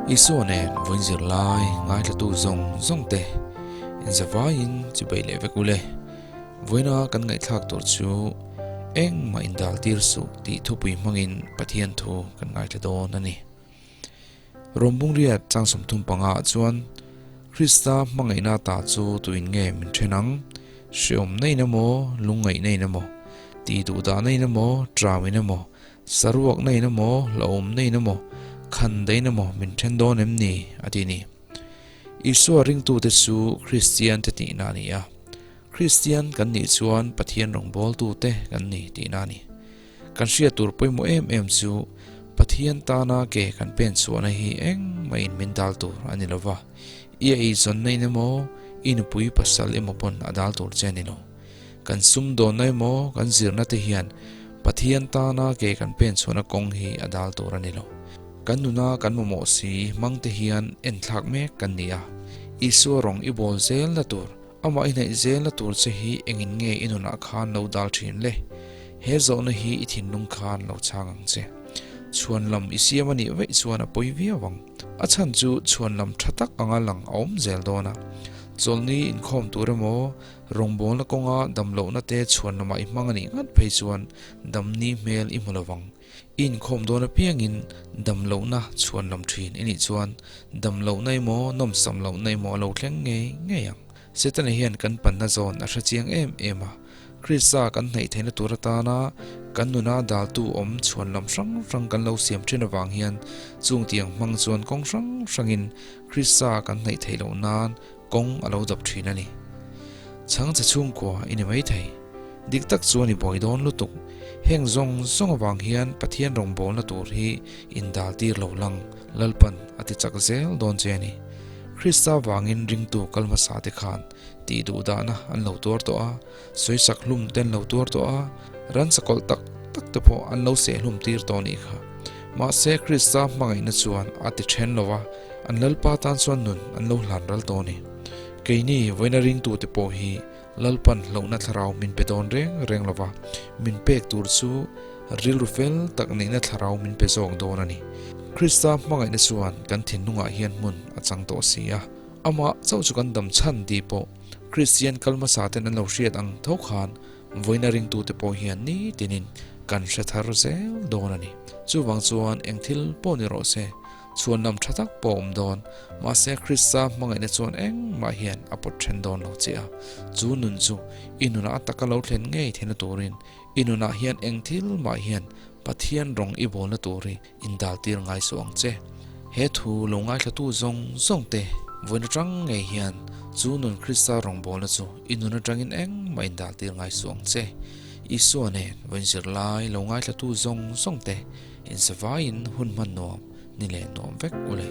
Isua nen vawiin zirlai ngaithlatu zawng zawng te inzavaiin chibai leh vek ule. Vawiina kan ngaihthlak tur chu engmah indal tir suh tih thupui hmangin Pathian thu kan ngaithla dawn a ni. Rawmbungriat chang 35 ah chuan Krista hmangaihna ta chu tuin nge min then ang? Hreawm na in emaw, lungngaih na in emaw, tih duhdah na in emaw, trau in emaw, saruak na in emaw, hlauhawm na in emaw, khan daih in emaw min then dawn em ni? a ti a ni. Isua ringtute chu Kristian te tihna a ni a. Kristian kan nih chuan Pathian rawngbawltute kan ni tihna a ni. Kan hriat tur pawimawh em em chu Pathian tana ke kan pen chhuahna hi engmahin min dal tur a ni lova, i eizawnna in emaw, i nupui pasal emaw pawn a dal tur che a ni lo. Kan sumdawnna emaw, kan zirna te hian Pathian tana ke kan pen chhuahna kawng hi a dal tur a ni lo. Kan nuna kan mamawh si hmang te hian enthlak mek kan ni a, Isua rawng i bawl zelna tur, Amah i hnaih zelna tur che hi engin nge i nunah khan lo dal thin le? He zawhna hi i thinlung khan lo chhang ang che. Chhuan lam i siam a nih vaih chuan a pawi viau ang. A chhan chu chhuan lam tha tak anga lang a awm zel dawn a. Chawlhni inkhawm tur emaw, rawngbawlna kawnga damlohna te chhuan lamah i hmang a nih ngat phei chuan damni hmel i hmu lovang. I inkhawm dawn apiangin damlohna chhuan lam thin i nih chuan damlohna emaw nawmsam lohna emaw a lo thleng ngei ngei ang. Setana hian kan panna zawn a hre chiang em em a, Krista kan hnaih theihna tur atana kan nuna daltu awm chhuan lam hrang hrang kan lo siam thin avang hian chung tiang hmang chuan kawng hrang hrangin Krista kan hnaih theih loh nan kawng a lo dap thin a ni. Chhangchhe chhungkua i ni maithei. Dik tak chuan i buai dawn lutuk. Heng zawng zawng avang hian Pathian rawngbawlna tur hi indal tir lo lang Lalpan a ti chak zel dawn che a ni. Krista vangin ringtu kal hmasa te khan tih duh dahna an lo tuar tawh a, sawisak hlum te an lo tuar tawh a, ransakawlh tak tak te pawh an lo sehhlum tir tawh a nih kha. Mahse Krista hmangaihna chuan a ti then lo a, an Lalpa tan chuan nun an lo hlan ral tawh a ni. Keini vawiina ringtute pawh hi Lalpan hlauhna thlarau min pe dawn reng reng lova, min pek tur chu rilru fel tak neihna thlarau min pe zawk dawn a ni. Krista hmangaihna chuan kan thinlungah hian hmun a chang tawh si a, amah chauh chu kan dam chhan tih pawh Kristian kal hmasa ten an lo hriat ang tho khan vawiina ringtute pawh hian nitinin kan hre thar zel dawn a ni. Chuvang chuan eng thil pawh ni rawh se, Chhuan lam tha tak pawh a awm dawn, mahse Krista hmangaihna chuan engmah hian a pawt then dawn lo che a. Chu nun chu i nunah a taka lo thlen ngei theihna turin i nunah hian eng thil mah hian Pathian rawng i bawlna tur hi indal tir ngai suh ang che. He thu lo ngaithlatu zawng zawng te vawiin atang ngei hian chu nun Krista rawng bawlna chu i nun atangin engmah indal tir ngai suh ang che. Isua nen vawiin zirlai lo ngaithlatu zawng zawng te Insavaiin hun hman nuam ni leh nuam vek u le.